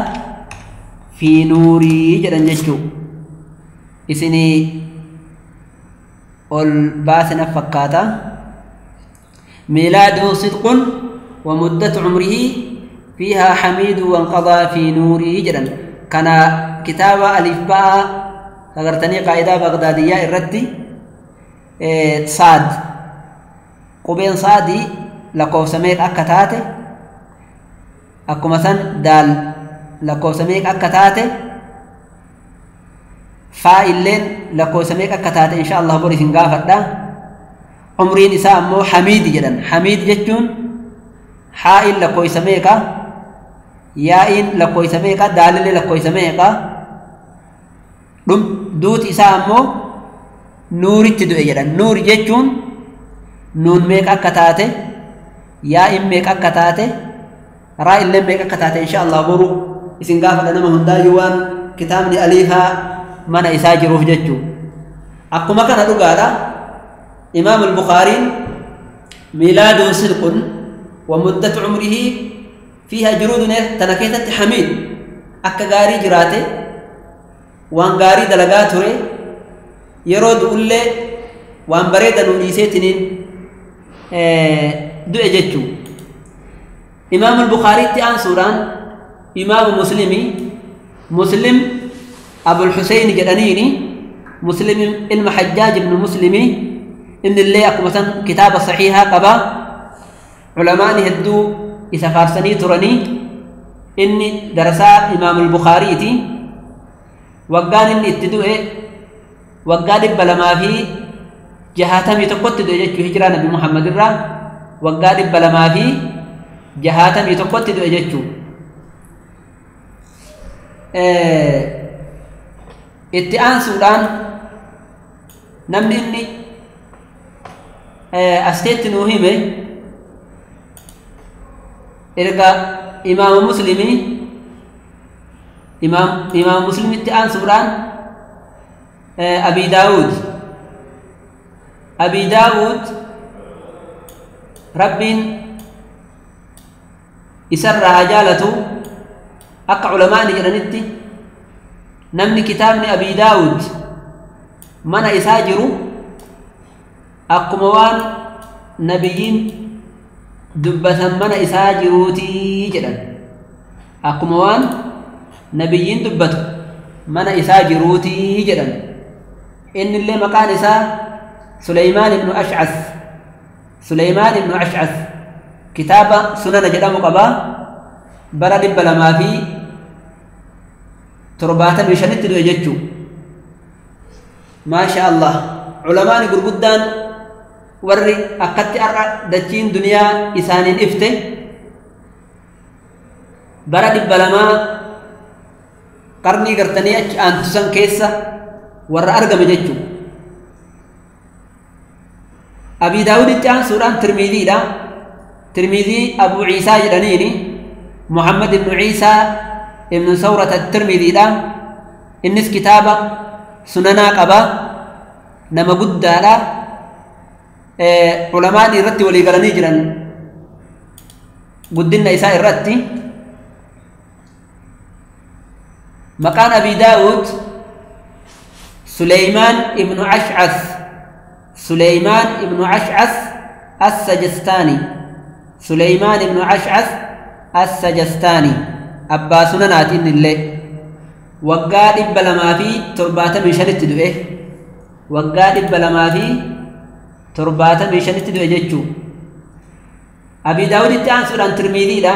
في نوره جلن. إسني ol baasina fakkaata. ميلاده صدق ومدة عمره فيها حميد وانقضى في نوره جدا. كان كتاب ألف باء Agartanii qaa'idaa Bagdaadiyyaa irratti saad qubeen saadii lakkoofsa meeqa akka taate, akkuma san daal lakkoofsa meeqa akka taate, faa illeen lakkoofsa meeqa akka taate insha Allah bor isin gaafadha. Umriin isaa ammoo Hamiid jedhan. Hamiid jechuun haa'in lakkoofsa meeqa, yaa'iin lakkoofsa meeqa, daalillee lakkoofsa meeqa. Duuti isaa ammoo nuuritti du'e jedhan. Nuuri jechuun nuun meeqa akka taate, yaa'iin meeqa akka taate, raa illee meeqa akka taate insha Allah boru isin gaafadha. Nama hundaayyuu waan kitaabni aliifaa mana isaa jiruuf jechuu. Akkuma kana dhugaadha. Imaam al-Bukhaariin miilaaduhu sidqun wa muddatu umrihi fiiha juruudun tana keessatti Hamiid akka gaarii jiraate, waan gaarii dalagaa ture, yeroo du'ullee waan bareeda nuu dhiiseetiniin du'e jechuu. Imaam al-Bukhaariitti aansuudhaan Imaam Muslimii, Muslim Abul Huseyn jedhaniini, Muslim ilma Hajjaaj ibnu Muslimii. Inni illee akkuma san kitaaba saxiihaa qaba. Culamaani hedduu isa faarsanii turanii. Inni darasaa Imaam al-Bukhaariiti. Waggaan inni itti du'e waggaa 261tti du'e jechuu, hijiraa Nabi Muhammad irraa waggaa 261tti du'e jechuu. Itti aansuudhaan namni inni asteetti nuu hime erga Imaama Muslimii, Imaama Muslimitti aansuudhaan Abi Daawud. Abi Daawud Rabbiin isarraa haa jaalatu. Akka culamaani jedhanitti namni kitaabni Abi Daawud mana isaa jiru akkuma waan nabiyyiin dubbatan mana isaa jiruutii jedhan. Akkuma waan nabiyyiin dubbatu mana isaa jiruutii jedhan. Inni illee maqaan isaa Suleymaan ibnu Ash'as. Suleymaan ibnu Ash'as kitaaba Sunana jedhamu qabaa. Bara 275tti du'e jechuu. Maasha Allah, culamaani gurguddaan warri akkatti har'a dachiin duniyaa isaaniin ifte bara 200 qarnii gartanii achi aantu san keessa warra argame jechuu. Abi Daawuditti aansuudhaan Tirmiiziidha. Tirmiizii Abu Ciisaa jedhaniini, Muhammad ibnu Ciisaa ibnu Sawrata Tirmiiziidha. Innis kitaaba sunanaa qaba. Nama guddaadha. Culamaan irratti walii galanii jiran guddinna isaa irratti. Maqaan Abi Daawud Suleymaan ibnu Ash'as, Suleymaan ibnu Ash'as As-Sajastaani. Suleymaan ibnu Ash'as As-Sajastaani abbaa sunanaati. Inni illee waggaa 275tti du'e. Waggaa 275tti du'e jechuu. Abi Daawuditti aansuudhaan Tirmiiziidha.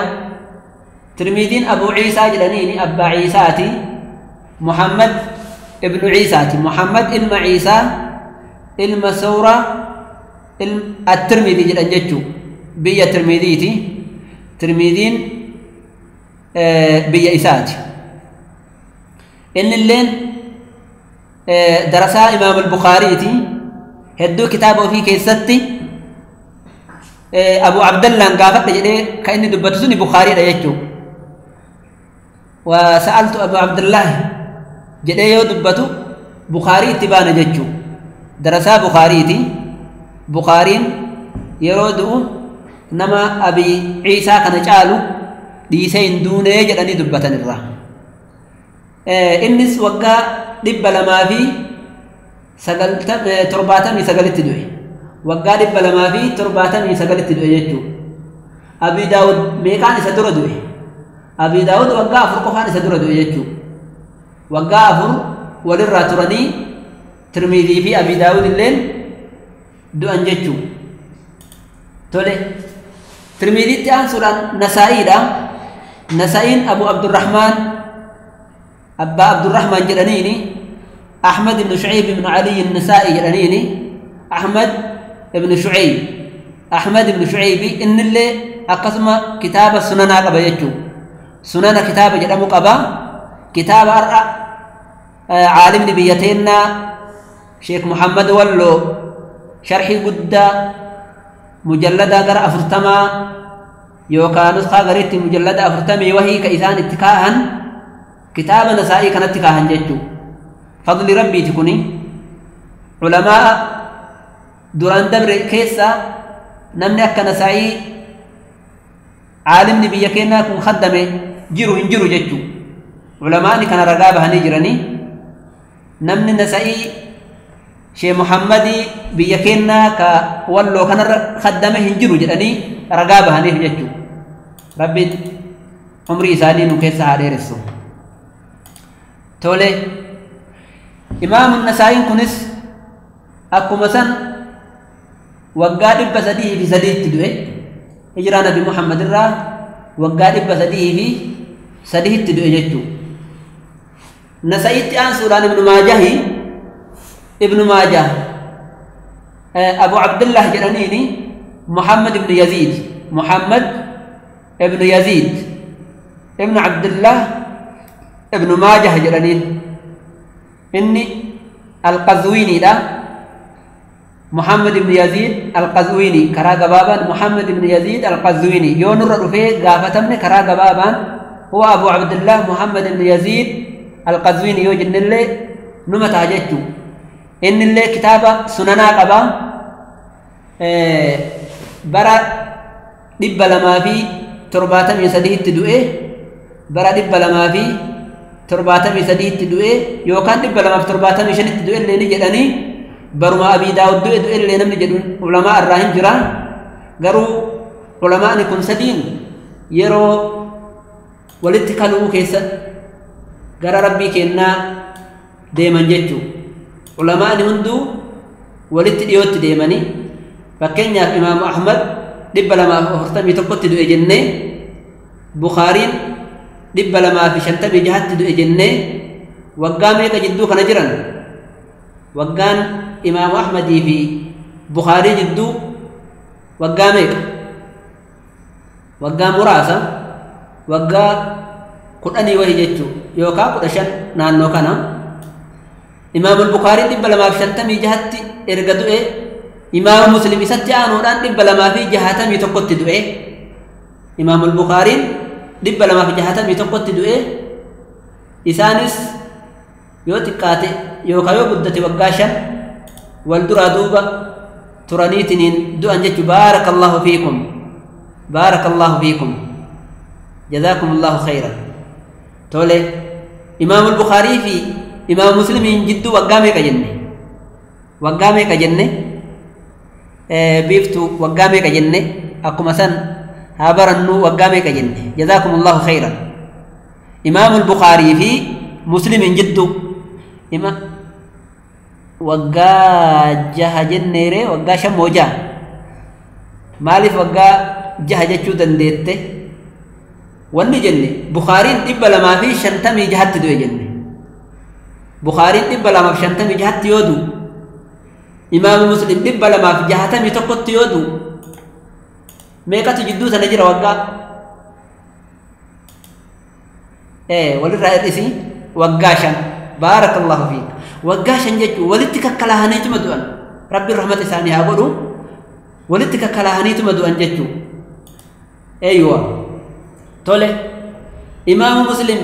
Tirmiiziin Abu Ciisaa jedhaniini, abbaa Ciisaati. Muhammad ibnu Ciisaati. Muhammad ilma Ciisaa ilma Sawra at-Tirmiizii jedhan jechuu. Biyya Tirmiiziiti. Tirmiiziin biyya isaati. Inni illeen darasaa Imaam al-Bukhaariiti. Hedduu kitaaba ofii keessatti Abu Abdallaan gaafadha jedhee kan inni dubbatu suni Bukhaariidha jechuu. Wa sa'altu Abu Abdallah jedhee yoo dubbatu Bukhaarii itti baana jechuu. Darasaa Bukhaariiti. Bukhaariin yeroo du'u nama Abi Ciisaa kana caalu dhiisee hin duunee jedhanii dubbatan irraa. Innis waggaa 279tti du'e. Waggaa 279tti du'e jechuu. Abi Daawud meeqaan isa dura du'e? Abi Daawud waggaa 4 qofaan isa dura du'e jechuu. Waggaa 4. walirraa turanii Tirmidii fi Abi Daawud illeen du'an jechuu. Tole, Tirmidiitti aansuudhaan Nasaa'iidha. Nasaa'iin Abu Abdurrahmaan, Abbaa Abdurrahmaan jedhaniini, Ahmad ibn Shu'ayb ibn Ali Nasaa'i jedhaniini, Ahmad ibn Shu'ayb, Ahmad ibn Shu'ayb innillee akkasuma kitaaba sunanaa qaba jechuu. Sunana kitaaba jedhamu qaba. Kitaaba har'a caalimni biyya teennaa Sheekh Muhammad Walloo sharhii guddaa mujallada gara 40 yookaan nusxaa gariitti mujallada 40 wahii ka isaan itti kaahan kitaaba Nasaa'ii kanatti kaahan jechuu. Fadli rabbiiti kuni culamaa duraan dabre keessa namni akka Nasaa'ii caalimni biyya keenyaa kun khaddame jiru hin jiru jechuu. Culamaani kana ragaa bahanii jiranii namni Nasaa'ii Sheekh Muhammadii biyya keenyaa ka Walloo kanarra khaddame hin jiru jedhanii ragaa bahaniif jechuu. Rabbiin umrii isaanii nu keessa haa dheeressu. Tole, Imaamu Nasaa'iin kunis akkuma san waggaa 303tti du'e. Hijiraa Nabi Muhammad irraa waggaa 303tti du'e jechuu. Nasaa'iitti aansuudhaan Ibnu Maajahi, Ibnu Maajah Abu Abdullah jedhaniini Muhammad ibn Yaziid, Muhammad ibn Yaziid ibn Abdullah ibn Maajah jedhaniin. Inni Alqazwiiniidha. Muhammad ibn Yaziid Alqazwiini karaa gabaabaan Muhammad ibn Yaziid Alqazwiini yoo nurra dhufee gaafatamne karaa gabaabaan huwa Abu Abdullah Muhammad ibn Yaziid Alqazwiini yoo jennellee numa ta'a jechuu. Innillee kitaaba sunanaa qaba. Bara 273tti du'e, bara 273tti du'e yookaan 275tti du'e illee ni jedhanii baruma Abii Daawud du'e du'e illee namni jedhu ulamaa irraa hin jira. Garuu ulamaani kun sadiin yeroo walitti kaluu keessa gara rabbii kennaa deeman jechuu. Ulamaani hunduu walitti dhiyootti deemanii fakkeenyaaf Imaamu Ahmad 241tti du'e jennee, Bukhaariin 256tti du'e jennee, waggaa meeqa jidduu kana jiran? Waggaan Imaamu Ahmadii fi Bukhaarii jidduu waggaa meeqa? Waggaa muraasa, waggaa 10 wahi jechuu yookaan 15 naannoo kana. Imaamul Bukhaariin 256tti erga du'e, Imaamu Muslim isatti aanuudhaan 261tti du'e. Imaamul Bukhaariin 261tti du'e. Isaanis yoo xiqqaate yookaan yoo guddate waggaa 5 wal duraa duuba turaniitiniin du'an jechuu. Baarakallahu fiikum, baarakallahu fiikum, jazaakumullahu khayran. Tole, Imaamul Bukhaarii fi Imaam Muslimiin jidduu waggaa meeqa jenne? Waggaa meeqa jenne? Biiftuu waggaa meeqa jenne? Akkuma san haa barannuu waggaa meeqa jenne? Jazaakumullahu khayran. Imaamul Bukhaarii fi Muslimiin jidduu waggaa 6 jenneere, waggaa 5 moo 6? Maaliif waggaa 6 jechuu dandeette? Wanni jenne Bukhaariin 256tti du'e jenne. Bukhaariin 256tti yoo du'u, Imaamu Muslim 261tti yoo du'u, meeqatu jidduu sana jira waggaa? Walirraa hir'isii waggaa 5. Baarakallahu fiik. Waggaa 5 jechuun walitti kakkalaahaniituma du'an. Rabbiin rahmata isaanii haa godhu. Walitti kakkalaahaniituma du'an jechuu. Eeywa. Tole, Imaamu Muslim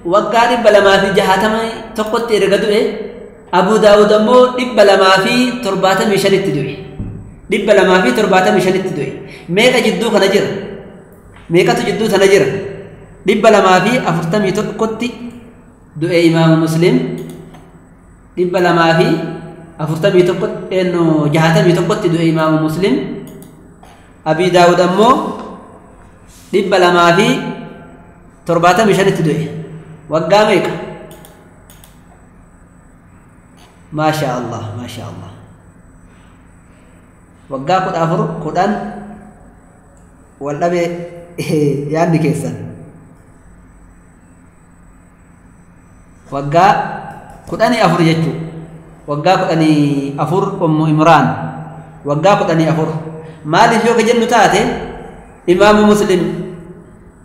waggaa 261tti erga du'e, Abu Daawud ammoo 275tti du'e. 275tti du'e. Meeqa jidduu kana jira? Meeqatu jidduu sana jira? 241tti du'e Imaamu Muslim. 241 61tti du'e Imaamu Muslim. Abi Daawud ammoo 275tti du'e. Waggaa meeqa? Maasha Allah, maasha Allah. Waggaa 14 10 wal dhabe yaadni keessan. Waggaa 14 jechuudha. Waggaa 14 Ummu Imraan. Waggaa 14. Maaliif yoo jennu taate Imaamu Muslim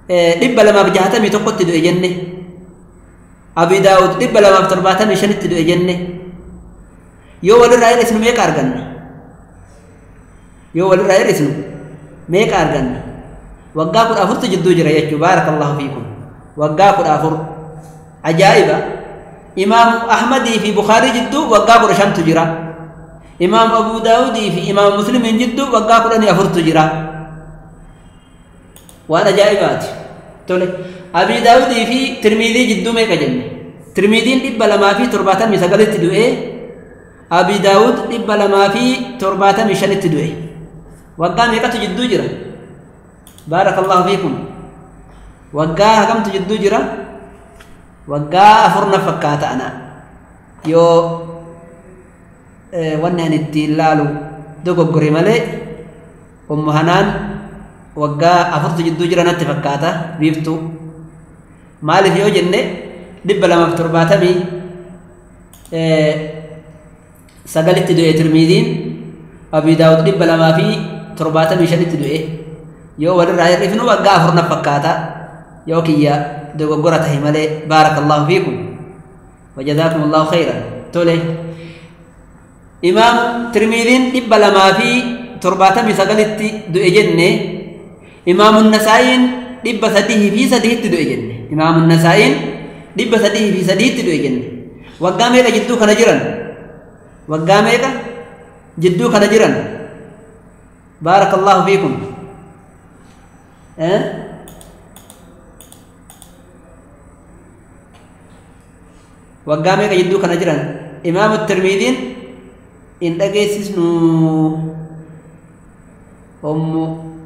261tti du'e jenne. Abi Daawud 275tti du'e jenne. Yoo walirraa hir'isnu meeqa arganna? Yoo walirraa hir'isnu meeqa arganna? Waggaa 14tu jidduu jira jechuu. Baarakallahu fiikum. Waggaa 14. Ajaa'iba. Imaamu Ahmadii fi Bukaarii jidduu waggaa 15tu jira. Imaamu Abu Daawudii fi Imaamu Muslimiin jidduu waggaa 14tu jira. Waan ajaa'ibaati. Tole. Abi Daawudii fi Tirmidii jidduu meeqa jenne? Tirmidiin 279tti du'e. Abi Daawud 275tti du'e. Waggaa meeqatu jidduu jira? Baarakallahu fiikum. Waggaa hagamtu jidduu jira? Waggaa 4 na fakkaata ana. Yoo wanni ani ittiin laalu dogoggore malee Ummu Hanaan waggaa 4tu jidduu jira natti fakkaata biiftuu. Maaliif yoo jenne 279tti du'e Tirmidiin, Abi Daawud 275tti du'e. Yoo walirraa hir'ifnu waggaa 4 na fakkaata. Yoo kiyya dogoggora tahe malee. Baarakallahu fiikum wajazaakum allahu khayran. Tole. Imaam Tirmidiin 279tti du'e jenne. Imaamu Nasaa'iin 303tti du'e jenne. Imaamu Nasaa'iin 303tti du'e jenne. Waggaa meeqa jidduu kana jiran? Waggaa meeqa jidduu kana jiran? Baarakallahu fiikum. Waggaa meeqa jidduu kana jiran? Imaamu Tirmidiin hin dhageessisnu. Ummu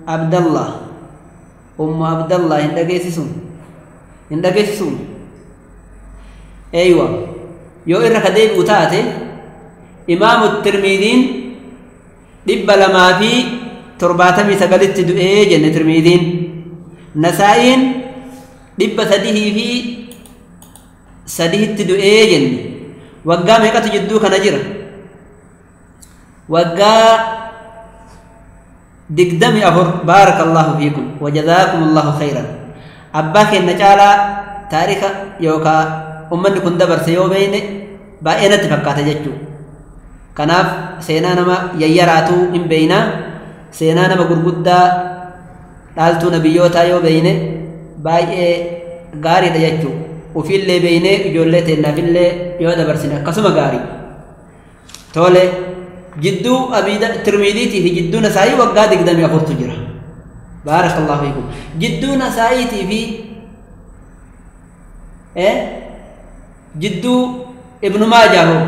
Abdallah, Ummu Abdallah hin dhageessisu, hin dhageessisu. Eeywa, yoo irra ka deebi'u taate Imaamu Tirmidiin 279tti du'ee jenne Tirmidiin. Nasaa'iin 303tti du'ee jenne. Waggaa meeqatu jidduu kana jira? Waggaa 24. Baarakallahu fiikum wajazaakum allahu khayran. Abbaa keenya caalaa taarika yookaa ummanni kun dabarse yoo beeyne baay'ee natti fakkaata jechuu. Kanaaf seenaa nama yayyaraatuu hin beeynaa, seenaa nama gurguddaa dhaaltuu nabiyyootaa yoo beeyne baay'ee gaariidha jechuu. Ufiillee beeynee ijoollee teennaafillee yoo dabarsine akkasuma gaarii. Tole. Jidduu Tirmidiitii fi jidduu Nasaa'ii waggaa 24tu jira. Baarakallahu fiikum. Jidduu Nasaa'iitii fi jidduu Ibnu Maajaa hoo?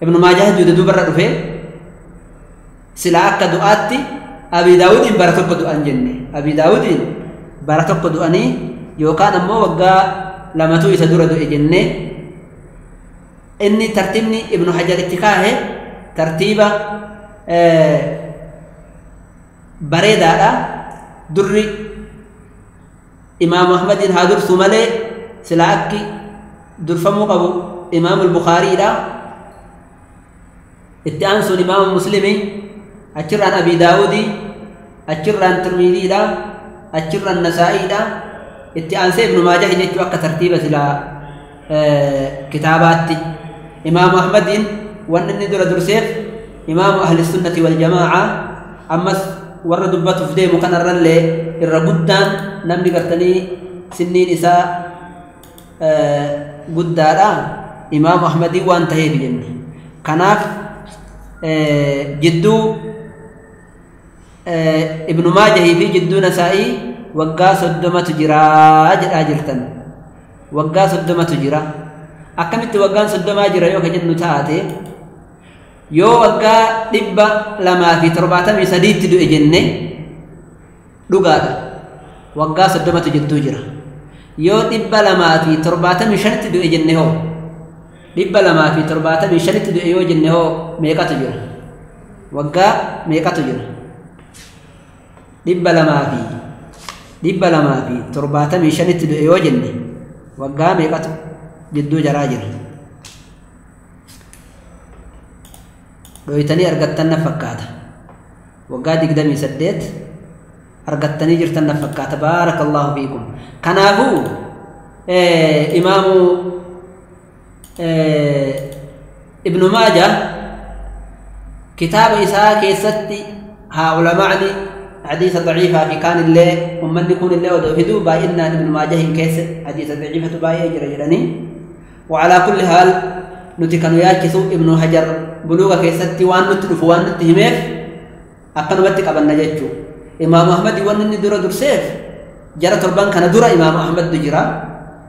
Ibnu Maajaa duuda duubarra dhufee sila akka du'aatti Abi Daawudiin bara tokko du'an jenne. Abi Daawudiin bara tokko du'anii yookaan ammoo waggaa 2tu isa dura du'e jenne. Inni tartiibni Ibnu Hajar itti kaahe tartiiba bareedaadha. Durri Imaamu Ahmadiin haa dursu malee sila akki durfamuu qabu Imaamu Bukhaariidha. Itti aansuun Imaamu Muslimii, achirraan Abi Daawudii, achirraan Tirmidiidha, achirraan Nasaa'iidha. Itti aansee Ibnu Maajah jechuu akka tartiiba sila kitaabaatti. Imaamu Ahmadiin wanni inni dura durseef Imaamu Ahli Sunnati wal Jamaa'a, ammas warra dubbatuuf deemu kanarrallee irra guddaan namni gartanii sinniin isaa guddaadha Imaamu Ahmadii waan taheef jenne. Kanaaf jidduu Ibnu Maajahii fi jidduu Nasaa'ii waggaa 30tu jira jedhaa jirtan. Waggaa 30tu jira. Akkamitti waggaan 30 jira yoo ka jennu taate, yoo waggaa 273tti du'e jenne dhugaadha. Waggaa 30tu jidduu jira. Yoo 275tti du'e jenne hoo 275tti du'e yoo jenne hoo meeqatu jira? Waggaa meeqatu jira? 275tti du'e yoo jenne waggaa meeqatu jidduu jaraa jira? Dhoytanii argattan na fakkaata. Waggaa 28 argattanii jirtan na fakkaata. Baarakallahu fiikum. Kanaafuu imaamu Ibnu Maaja kitaaba isaa keessatti haa ulamaani hadiisa daciifaa fi kaan illee ummanni kun illee odoo fiduu baay'inaan Ibnu Maaja hin keessa hadiisa daciifatu baay'ee jira jedhanii. وعلى كل حال nuti kanu yaachisu Ibnu Hajar buluuga keessatti waan nutti dhufu waan nutti himeef akkanumatti qabanna jechuu. Imaamu Ahmad wanni inni dura durseef jara torban kana dura Imaamu Ahmaddu jira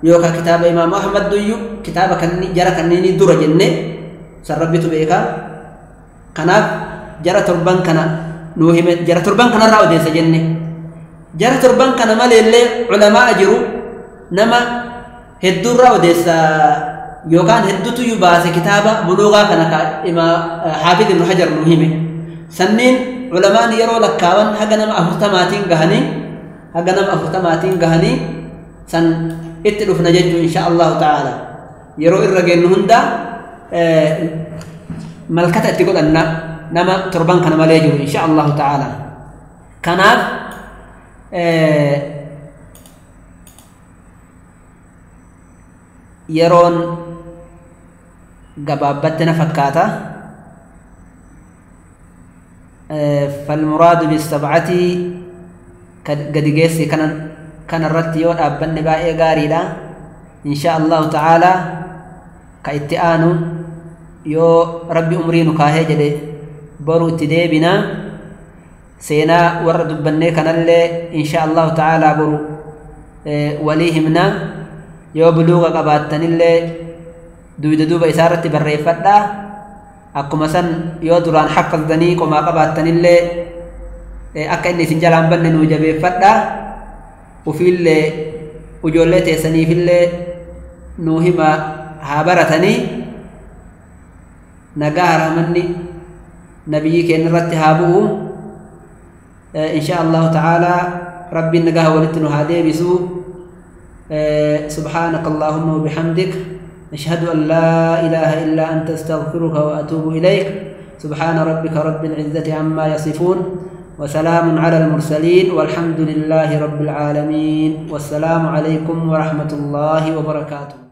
yookaan kitaaba Imaamu Ahmaddu iyyuu kitaaba kanni jara kanneenii dura jenne san Rabbitu beeka. Kanaaf jara torban kana nuu hime, jara torban kanarraa odeessa jenne. Jara torban kana maleellee culamaa jiru nama hedduurraa odeessa yookaan hedduutu iyyuu baase kitaaba buluugaa kana Haafid Ibnu Hajar nuu hime. Sanniin culamaan yeroo lakkaawan haga nama 40maatiin gahanii haga nama 40maatiin gahanii san itti dhufna jechuu insha Allahu ta'ala. Yeroo irra geennu hunda malkata itti godhanna nama torban kana malee jiru insha Allahu ta'ala. Kanaaf yeroon gabaabbatte na fakkaata. فالمراد بالسبعة قد جيسي كان الرتيون أبن باقي غاريدا إن شاء الله تعالى كإتئانو يو ربي أمرينو كاهي جدي برو اتدي بنا سينا ورد بني كان اللي إن شاء الله تعالى برو وليهمنا يو بلوغ قباتن اللي دويد دوبا إسارة بريفتا akkuma san yoo duraan haffazanii qomaa qabaattanillee akka inni isin jalaan banne nuu jabeeffadha. Ufiillee ijoollee teessaniifillee nuu hima haa baratanii. Nagaa rahmanni nabiyyi keenya irratti haa bu'u insha Allahu ta'ala. Rabbiin nagaa walitti nu haa deebisu. سبحانك اللهم وبحمدك أشهد أن لا إله إلا أنت أستغفرك وأتوب إليك. سبحان ربك رب العزة عما يصفون وسلام على المرسلين والحمد لله رب العالمين. والسلام عليكم ورحمة الله وبركاته.